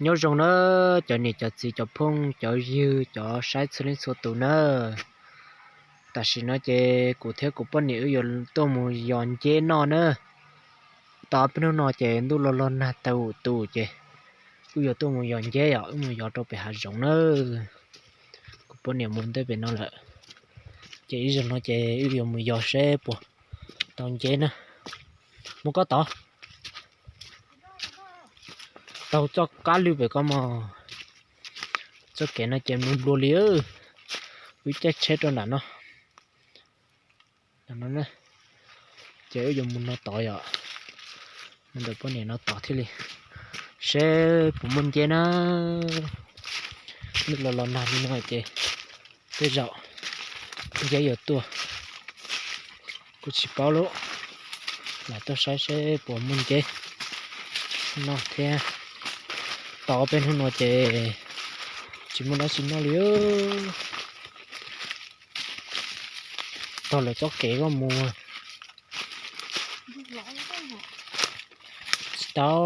Nyob zoo na cov niam cov txiv cov phooj cov ywg cov saib txhua leej txhua tus na. Tam sim no ces kuv thiab kuv poj niam wb yuav tuaj mus yos nceb noj na. Tau ob peb hnub no ces ntuj los los nag tawm tus ces wb yuav tuaj mus yos nceb os, wb mus yos rau pem hav zoov na. Kuv poj niam mus ntej pem no lawm, ces ib zaug no ces wb yuav mus yos seb puas tau nceb na. Muab koj tod, taug txoj kab lwj pem koj mog. Txoj kev no ces nplua nplua li, wb caij tsheb rau nram no. Ces wb yuav mus no tod yom, mus ntawm poj niam no tod thiaj li, seb puas muaj nceb na. Ntuj los los nag li no ces tej zaum nceb yuav tuaj, kuj tsis paub lawm. Lam tuaj saib seb puas muaj nceb noj thiab. Tau ob peb hnub no ces tsis muaj dab tsi noj li. Tog lawv txoj kev koj mus tsis tau.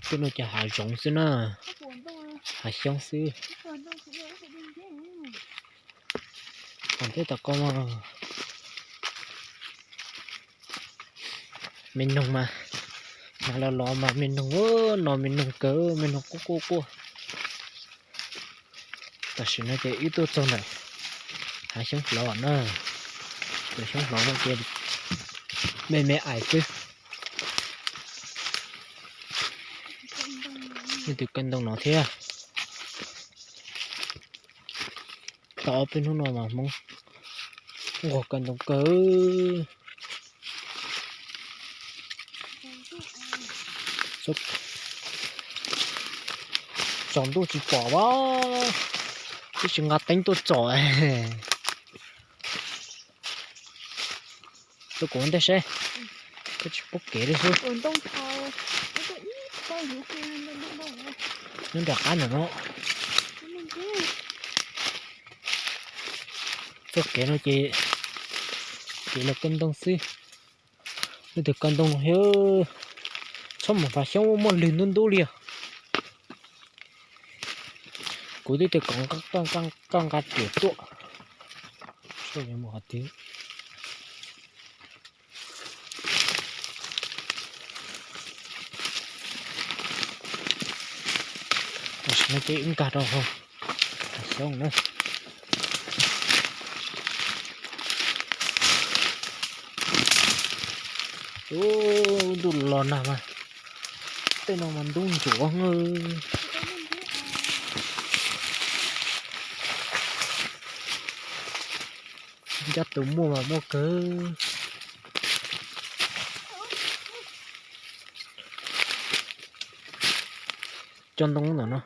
Tej no ces hav zoov xwb na, hav xyoob xwb. Tom ntej tom ko mas me noog mas, nag los los mas me noog, no me noog kawg, me noog quaj quaj quaj. Tam sim no ces wb tuaj txog ntawm hav xyoob hlob na, cov xyoob hlob no ces me me ais xwb. Leej twg kaw ntoo no thiab. Tau ob peb hnub no mas Hmoob nquag kaw ntoo kawg. Tsaus ntuj tsis pom a, twb tsis nqa teeb tuaj tsom. Tuaj kuv ntej seb, twb tsis pub kev li xwb. Nyob nram qab ntawm no. Txoj kev no ces kev los kaw ntoo xwb. Leej twg kaw ntoo no thiab, txhob mus hav xyoob muaj lwg ntub ntub li os. Kuv twb tias kom koj nqa riam tuaj. Tam sim no ces wb nkag rau hauv hav xyoob na. Ub, ntuj los nag mas tej no mas ntub ntsuav. Ncaj tus muaj mas muaj kawg. Coj ntoo ntawm no.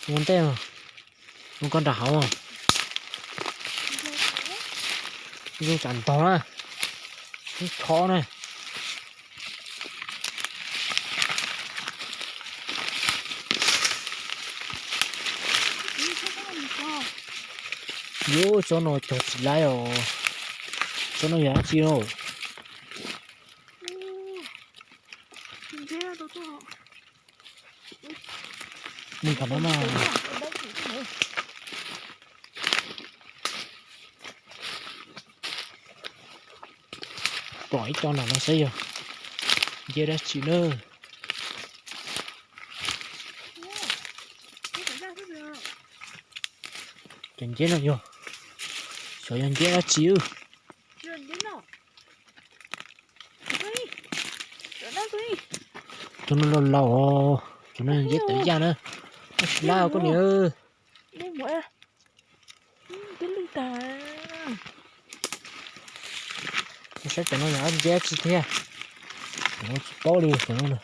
Ua ntej, ua koj nram hauv. Zoo tsam ntog na, ub chob na. Yuav tsob no cog tsis laib os. Tsob no yog dab tsi no? Nws kom no mas. Pom ib co nram no saib yog nceb dab tsi na. Cov nceb no yog, xyov yog nceb dab tsi. Cov no laus laus, cov no nceb tawv yaj na. Tab sis lab koj niam. Saib cov no yog nceb dab tsi thiab, tsis paub li cov no.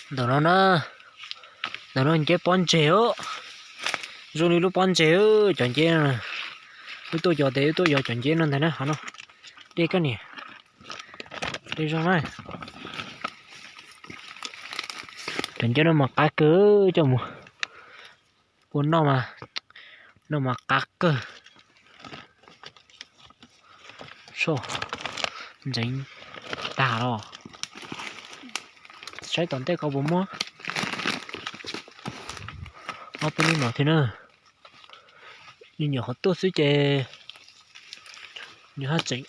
Ntawm no na, ntawm no nceb pob ntseg os, zoo li lub pob ntseg cov nceb no. Wb tuaj yos tes wb tuaj yos cov nceb no ntag na, qhov no. Dej koj niam, dej zoo na. Cov nceb no mas qab kawg, coj mus ua noj mas, noj mas qab kawg. Ntxeev tag los. Saib tom ntej ko puas muaj ob peb lub no thiab na. Nws nyuam qhuav tuaj xwb ces nws haj tseem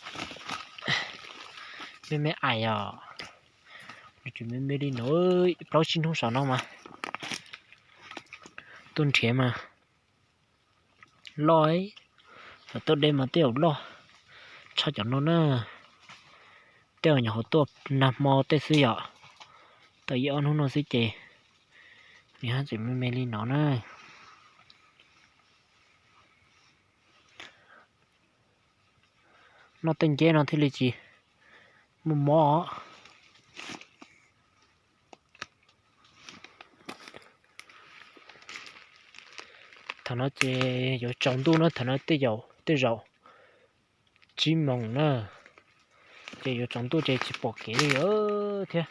me me ais os. Nws tseem me me li no, plaub tsib hnub saum no mas tuaj nrhiav mas loj, tuaj de mas tej zaum loj tshaj cov no na. Tej zaum nyuam qhuav tuaj nag hmo tej xwb yom, tau ib ob hnub no xwb ces nws haj tseem me me li no na. Noj tej nceb no thiaj li tsis muaj mob. Thaum no ces yuav tsaus ntuj na, thaum no tej zaum, tej zaum tsib moos na, ces yuav tsaus ntuj ces tsis pom kev li thiab.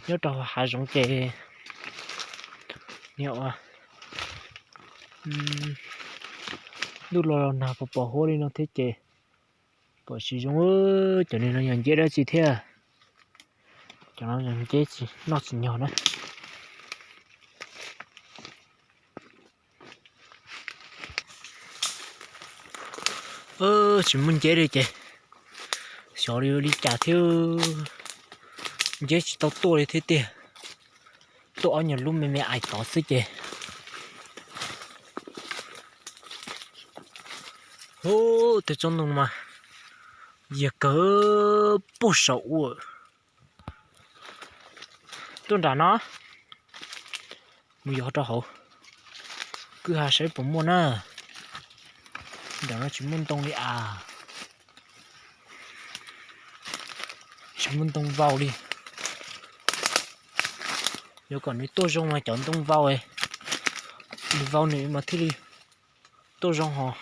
Nyob rau hav zoov ces nws ntuj los los nag pos pos huab li no thiab ces pom tsis zoo. Cov no yog nceb dab tsi thiab? Cov no yog nceb tsis noj tsis nyog na. Tsis muaj nceb li ces xyov li cas thiab, nceb tsis tau tuaj li thiab tiag. Tuaj ob nyuag lub me me ais tod xwb ces. Ub, tej tsob ntoo mas yiag kawg puag saum ua. Tuaj nram no mus yos rau hauv kwj ha saib puas muaj na. Nram no tsis muaj ntoo li as. Tsis muaj ntoo vau li. Yuav kom nws tuaj zoo mas cov ntoo vau, nws vau nws mas thiaj li tuaj zoo hos.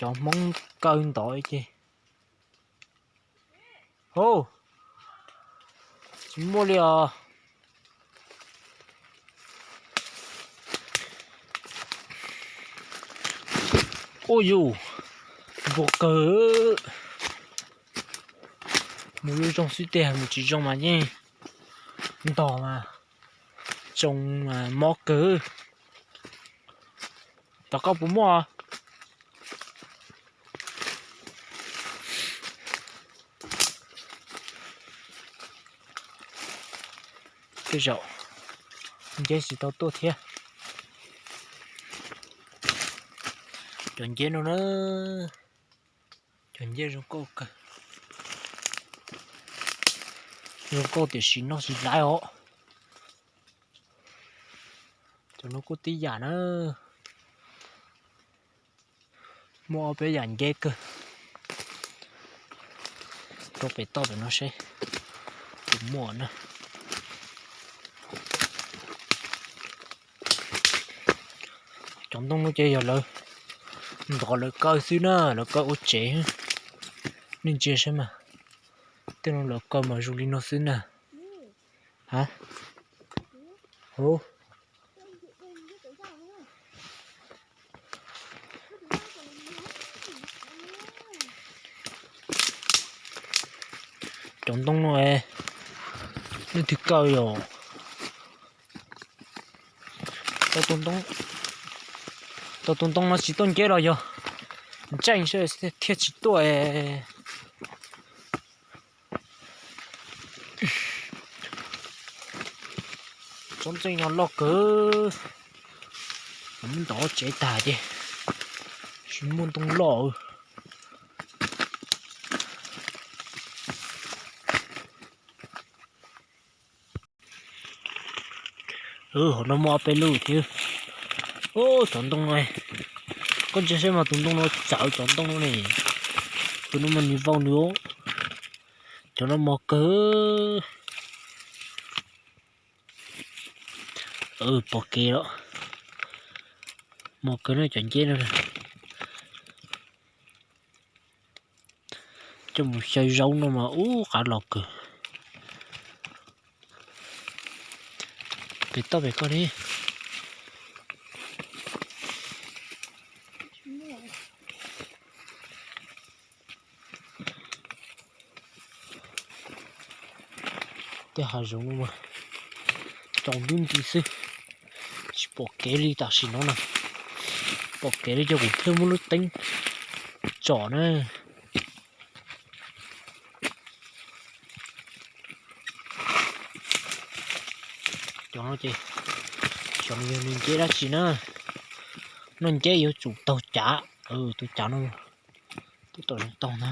Cov Hmoob kaw ntov ces. Hu, tsis muaj li os. Ub yus, npua kawg. Mus lub zoo xwb tiag, mus tsis zoo mas yeej ntog mas tsoo mas mob kawg. Tom koj puas muaj? Tej zaum nceb tsis tau tuaj thiab. Cov nceb no na, cov nceb zoo nkauj kawg. Zoo nkauj tiam sis noj tsis laiv os. Cov no kuj tib yam na. Muaj ob peb yam nceb kawg. Rau pem toj pem no seb puas muaj na. Cov ntoo no ces yog lawv ntov lawv kaw xwb na, lawv kaw ua tsev. Nej ntsia saib mas, tej no lawv kaw mas zoo li no xwb na. Ha, hu, cov ntoo no leej twg kaw yom? Tau tus ntoo no tsis tuaj nceb los yog ntseej thiaj tsis tuaj. Tsob ntseej no loj kawg, muab ntov tsev tag ces tsis muaj ntoo loj. Hauv no muaj ob peb lub thiab. Ub, cov ntoo no, koj ntsia saib mas tus ntoo no txawv cov ntoo no ne. Tus no mas nws vau nws, cov no mos kawg. Pom kev los mos kawg no cov nceb no. Coj mus xyaw zaub no mas ub qab los kawg. Pem toj pem koj li. Tej hav zoov no mas tsaus ntuj nti xwb, tsis pom kev li tam sim no na. Pom kev li ces kuv thiaj muab lub teeb tsom na. Cov no ces, cov no yog nws nceb dab tsi na? Noj nceb yuav tsum taug cav, tus cav no twb tau zoo tau na.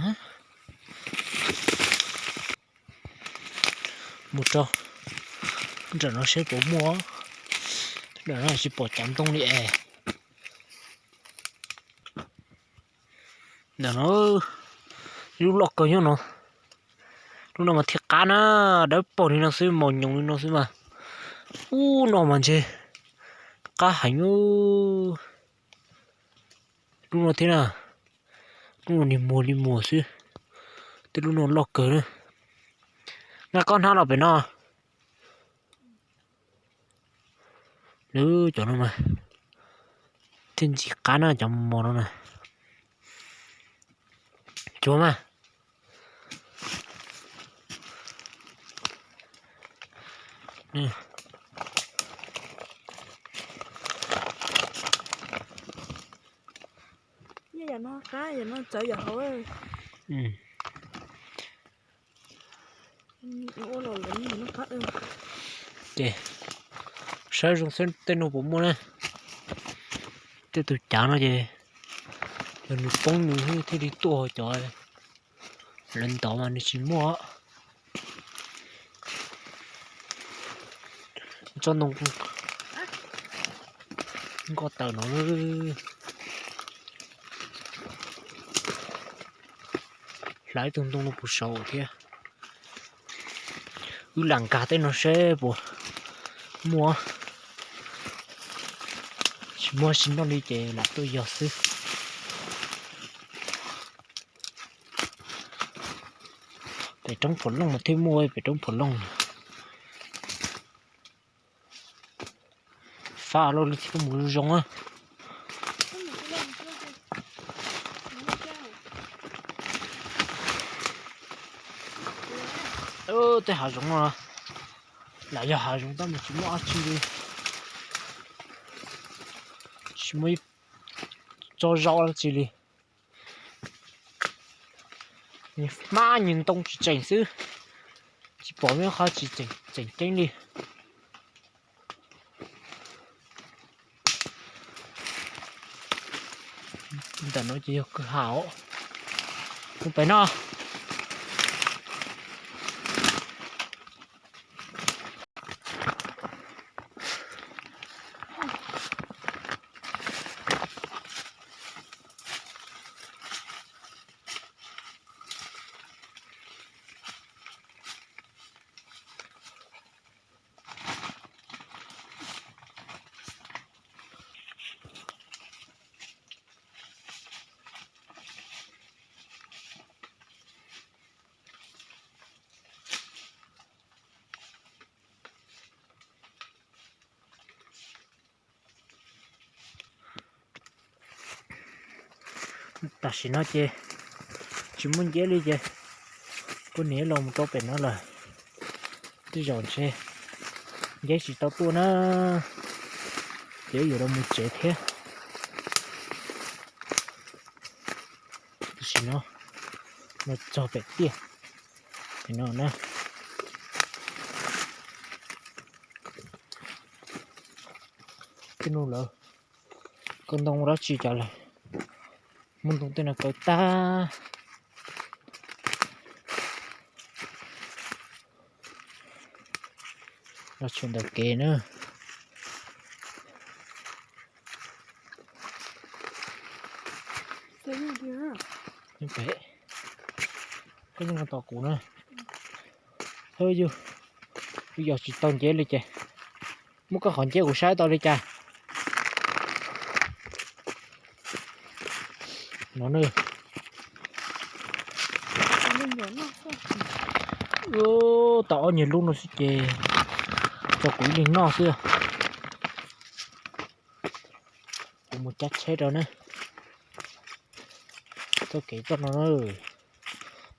Mus rau nram no seb puas muaj, nram no tsis pom cav ntoo li es. Ntawm no, lub loj kawg nyob no. Lub no mas thiaj qab na, dawb paug li no xwb, mos nyoos li no xwb mas. Ub no mas ntshe qab heev. Lub no thiab na, lub no niag muag li muag xwb, tej lub no loj kawg na. Nqa koj hnab los pem no. Lub cov no mas thiaj ntxim qab na, cov mos no na. Cuag mas. Ces saib zoo xwb tej no puas muaj na. Tej tus cav no ces yog nws poob nws thiaj li tuaj, cov lawv ntov mas nws tsis muaj. Tsob ntoo nkoj tawm no. Hlawv ib tug ntoo no puas saud thiab. Wb lam nkag tej no seb puas muaj. Tsis muaj tsis noj li ces lam tuaj yog xwb. Pem roob Phom Looj mas thiaj muaj, pem roob Phom Looj. Fab loj li thiaj mus zoo zoo na. Tej hav zoov no lam yog hav zoov tab mas tsis muaj dab tsi li. Tsis muaj ib tsob zaub dab tsi li. Hmab nyuag ntoo tsis tseem xwb, tsis pom ib qho tsis tseem ceeb li. Ntawm no ces yog kwj ha os. Mus pem no. Tam sim no ces tsis muaj nceb li ces kuv niam los mus rau pem no lawm. Tej zaum ntshe nceb tsis tau tuaj na, ces yuav los mus tsev thiab. Tam sim no mus txog pem tiaj no na. Tej no lawv koj ntoo dab tsi cas lawm, muab ntoo tej no kaw tag. Los tshuam ntawm kev na. Pem, koj yeej tos kuv na. Yog, yog tsis tau nceb li ces muab koj qhov nceb kuv saib tau li cas. No na. Tau ob nyuag lub no xwb ces tso kuv ib leeg noj xwb. Kuv mus cab tsheb rau na. Txoj kev txoj no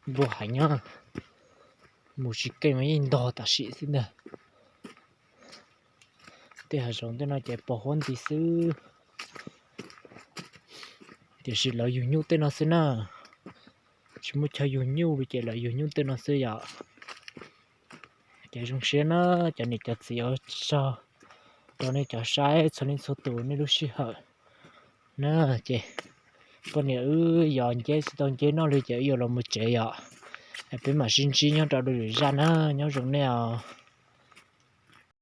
nplua heev nyob, mus tsis keej mas yeej ntog tam sim xwb ntag. Tej hav zoov tej no ces pos huab nti xwb, tiam sis lawv yug nyuj tej no xwb na. Tsis muaj chaw yug nyuj li ces lawv yug nyuj tej no xwb yom. Ces zoo siab na, cov niam cov txiv, ua tsaug rau nej cov saib txhua leej txhua tus nej lub sij hawm na. Ces poj niam wb yos nceb tsis tau nceb noj li ces wb yuav los mus tsev yom. Peb mam sib ntsib nyob rau lwm zaj na, nyob zoo nej os.